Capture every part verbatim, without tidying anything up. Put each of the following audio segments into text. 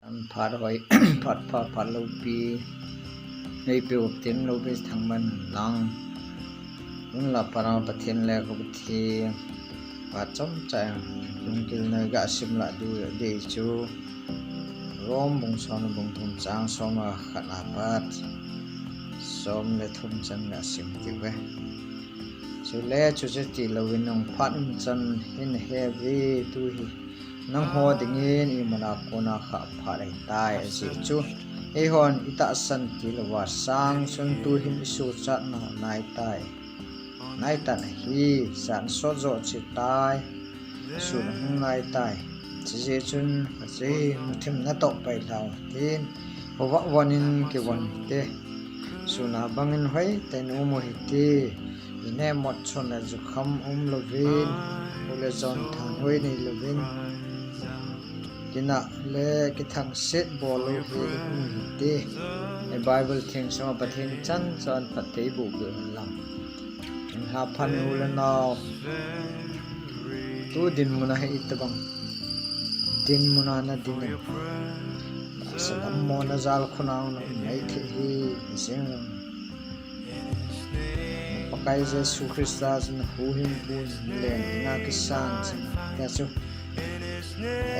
Phat hoi, phat pha, phat loupi. Nei pe up tin loupi thangman lang. Hun la para Pathen le ko thi. Phat chom chang. Lungkil na ga sim la du de chu. Rom bung som bung thum chang som a khat a pat. Som le thum chan ga sim ti ve. Chule chu chu ti louvin nung phat um chan hin he ve tu hi. Nangho dingin imuna kona kha phat ahitai ajeh chu. Eihon itahsan tilouva sang chun tuhin isuhchatna naitai. Naitan ahi, jan sot jo chitai. Sun hung naitai. Chujeh chun, ajeh muthim natoh pai lhau tin. Hova vonin kivon te. Suna bangin hoi, te nu mu hiti. Ine mot chon le jukham um louvin, u le jon than hoi nei louvin. Kina le kithangset bol lou hi um hiti. E Bible theng sunga Pathen chan chan phatthei boh peh hen lang. Nang ha phan u le nao. Tu dinmuna hi itobang. Dinmuna na din. Salam mo na jal khuna na mai the hi. Sing. Pakai Jesu Christa chun huhhingpu in milen dinga kisan chun tia chu.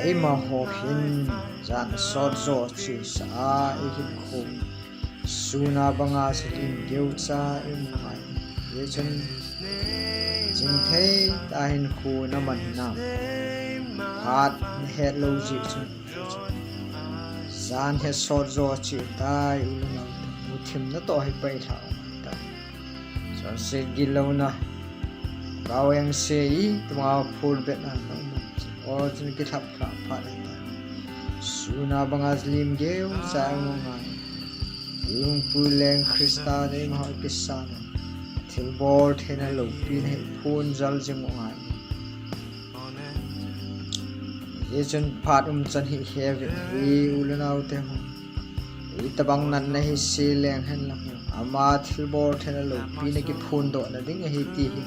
Eima ho hin jan sot jo chesa a ihinkho. Suna banga chu lim geucha imu ngai. Hijeh chun jingthei tah a hinkho naman hinam. Phat nahet lou jeh chun. Jan hi sot jo chitai u le nao. Muthim natoh hi pai lhau tai. Chonset gilou na. Gao eng se i, tuma phul bet na na um. O chun kilhap lhap phat tai. Suna banga lim geucha imu ngai. Lungpui leng Christa nei ma hoi kisan. Thilbol theina loupina hi phun jal jing u ngai. Hijeh chun phat um chan hi he ve hi u le nao te ho. Itobang natna hi se leng hen lang. Ama thilbol theina loupina kiphondohna ding ahi ti hi.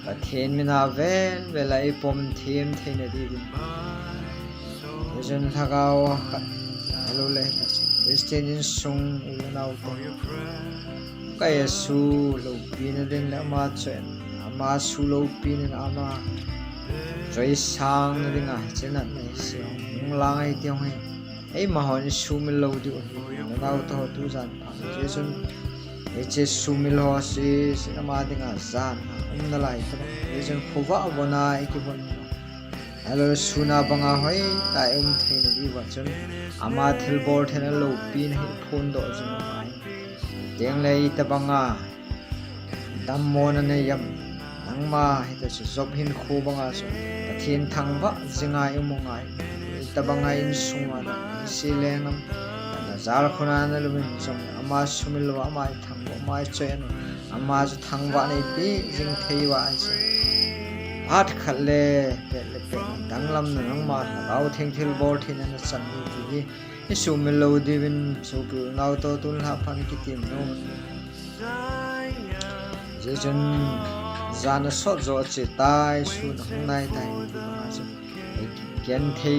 Pathen mina vel vel a ipom them theina diuvin. Hijeh chun lhagao khat. Hello le, Christian insung u le nao te. Pakai Jesu loupina ding le ama chen, ama su loupina ama choi sangna dinga, chenna nei se, nung lang ai tiong he. Eima hon isumil lou diu hi, nau to tu jan pha. Jesu, hiche sumil ho si, si ama dinga jan, um nalai ta. Jesu khovah vona ikivon. Hello, suna banga hoitah a um theina diuva chun ama thilbol theina loupina hi phondoh jing u ngai. Tengle itobanga dammona nei em? Nangma hita chu Job hinkho banga chu Pathen thangvah jinga imu ngai. Itobanga insunga dam hi se leng em? Na jal khuna na lumin jong ama sumil lou ama thangvah, ama choi anu. Ama chu thangvah neipe jing thei uva ahi chu. Phat khat le pet le pet danglamna nangma Lhagao Theng thilbol theina nachan u ti hi isumil lou diuvin sopi u nau to tun lha phan kitim nom. Hijeh chun jan asot jo chitai, sun ahung naitai ti banga chu. Genthei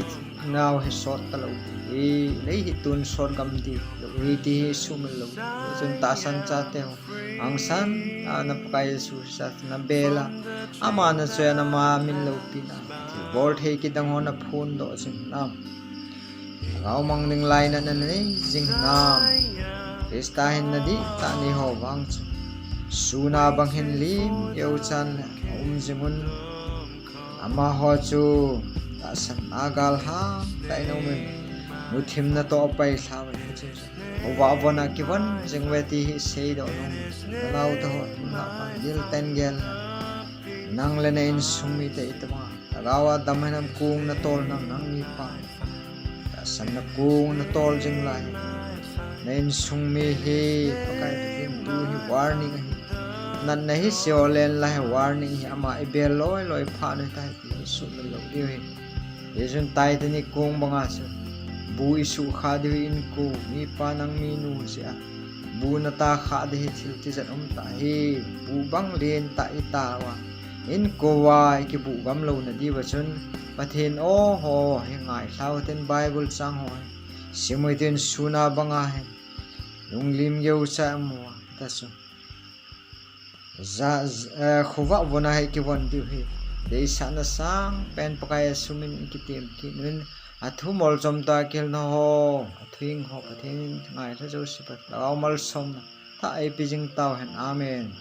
nau hi sot talou ti hi, lei hi tun sot gam ti lou hi ti hi isumil lou. Chun tahsan chate ho, hangsan a na Pakai Jesu Christa na bel a, ama na choi a, ama min loupina, thilbol thei kidang ho na phondoh jing nam. Lhagao mang ding lainatna nei jing nam. Christa hin na dihtah nei ho vang chu suna bang hin lim geuchan le aum jing un. Amaho chu tahsan a gal hangtah in aumin, muthim natoh pai lhau in, hiche chu khovah vona kivon jing uve ti hi seidoh nom. Nau to ho, nungah pang dil ten gel. Nang le na insung mite itobanga lhagao a dam hinam, kong natol nam, nang mipa. Tahsan na kong natol jing lai. Na insung mi hi Pakai Pathen tu hi warning ahi. Natna hi se ho len lai hi warning hi, ama ibel loi loi pha noi tai ti hi sumil lou diu hi. Hijeh chun Titanic kong banga chu bu isuh kha diu hi, inko, mipa nang minu jeh a bu nata kha di hi, thil tijat um tah hi, bu bang lentah ita uva. Inkoa ikibuh gam louna diuva chun, Pathen o ho hi ngailhau hitin Bible chang ho hi sim u hitin suna banga hi lunglim geucha imu a, ta chu. Ja, eh, khovah vona hi kivon diu hi deisahna sangpen Pakai a sumin ikitem kit un, athu molchom tah kihilna ho, athu hing ho Pathen in ngailha jouse a Lhagao malsomna thah eipe jing tauhen. Amen.